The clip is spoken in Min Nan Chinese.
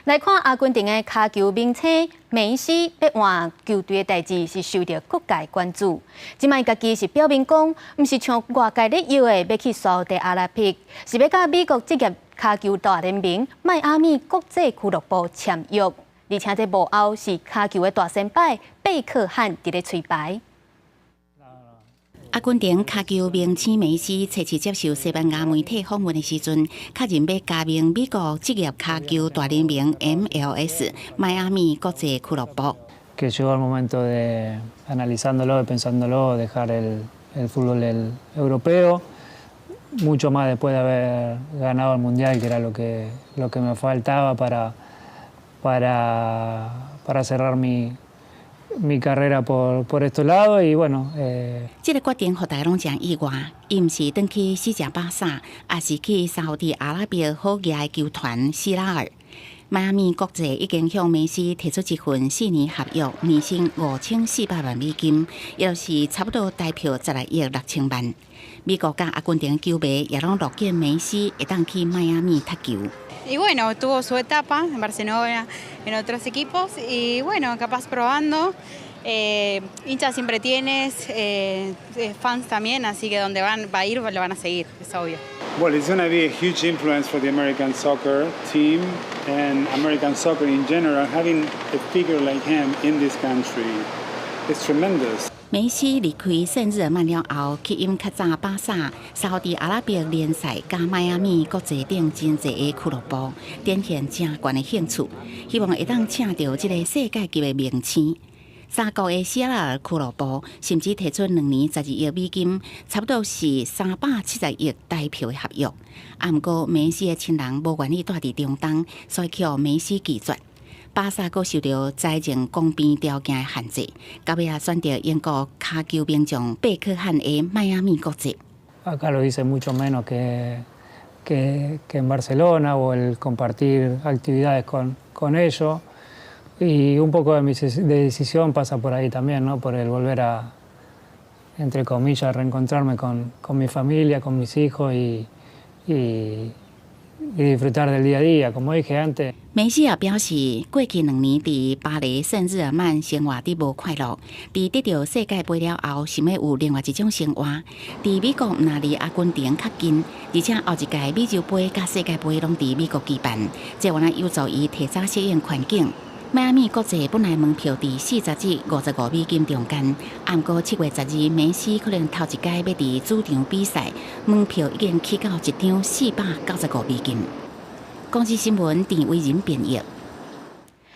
來看阿根廷的跤球明星梅西欲換球隊的代誌是受著各界關注。這擺家己是表明講，毋是像外界咧臆的欲去沙特阿拉伯，是欲佮美國職業跤球大聯盟邁阿密國際俱樂部簽約。而且這幕後是跤球的大先輩貝克漢佇咧吹牌。阿根廷跤球明星梅西初次接受西班牙媒體訪問的時陣，確認欲加盟美國職業跤球大聯盟 MLS 邁阿密國際俱樂部。 Que llegó el momento de analizándolo y pensándolo, dejar el fútbol el europeo, mucho más después de haber ganado el Mundial, que era lo que me faltaba para cerrar mi carrera por estos lados y bueno. 這个決定予大家攏誠意外，伊毋是轉去西甲巴薩，抑是去沙烏地阿拉伯好額的球團希拉爾。邁阿密國際已經向梅西提出一份4年合約，年薪5400萬美金，也就是差不多台票16億6千萬。美國佮阿根廷球迷也攏樂見梅西會當去邁阿密踢球。 Y bueno, tuvo su etapa en Barcelona, en otros equipos y bueno, capaz probando. Hinchas siempre tienes, fans también, así que donde va a ir lo van a seguir, es obvio. Well, it's going to be a huge influence for the American soccer team and American soccer in general. Having a figure like him in this country is tremendous. 梅西離開聖日耳曼了後，吸引較早巴薩、沙烏地阿拉伯聯賽佮邁阿密國際等真濟个俱樂部，展現誠懸的興趣，希望會當請著這个世界級的明星。沙國的希拉爾俱樂部甚至提出2年12億美金，差不多是370億台票的合約。啊，毋過梅西的親人無願意蹛佇中東，所以予梅西拒絕。巴薩閣受著財政公平條件的限制，到尾仔選擇英國跤球名將貝克漢的邁阿密國際。 Acá lo hice mucho menos que en Barcelona o el compartir actividades con ellos. Y un poco de mi decisión pasa por ahí también, ¿no? Por el volver a, entre comillas, reencontrarme con mi familia, con mis hijos y disfrutar del día a día, como dije antes. 梅西也表示，過去2年佇巴黎聖日耳曼生活得無快樂。佇得著世界盃了後，想欲有另外一種生活。佇美國若離阿根廷較近，而且後一屆美洲盃佮世界盃攏佇美國舉辦，這原來有助伊提早適應環境。邁阿密國際本來門票佇40至55美金中間，毋過7月12，梅西可能頭一擺欲佇主場比賽，門票已經起到一張495美金。公視新聞鄭偉仁編譯。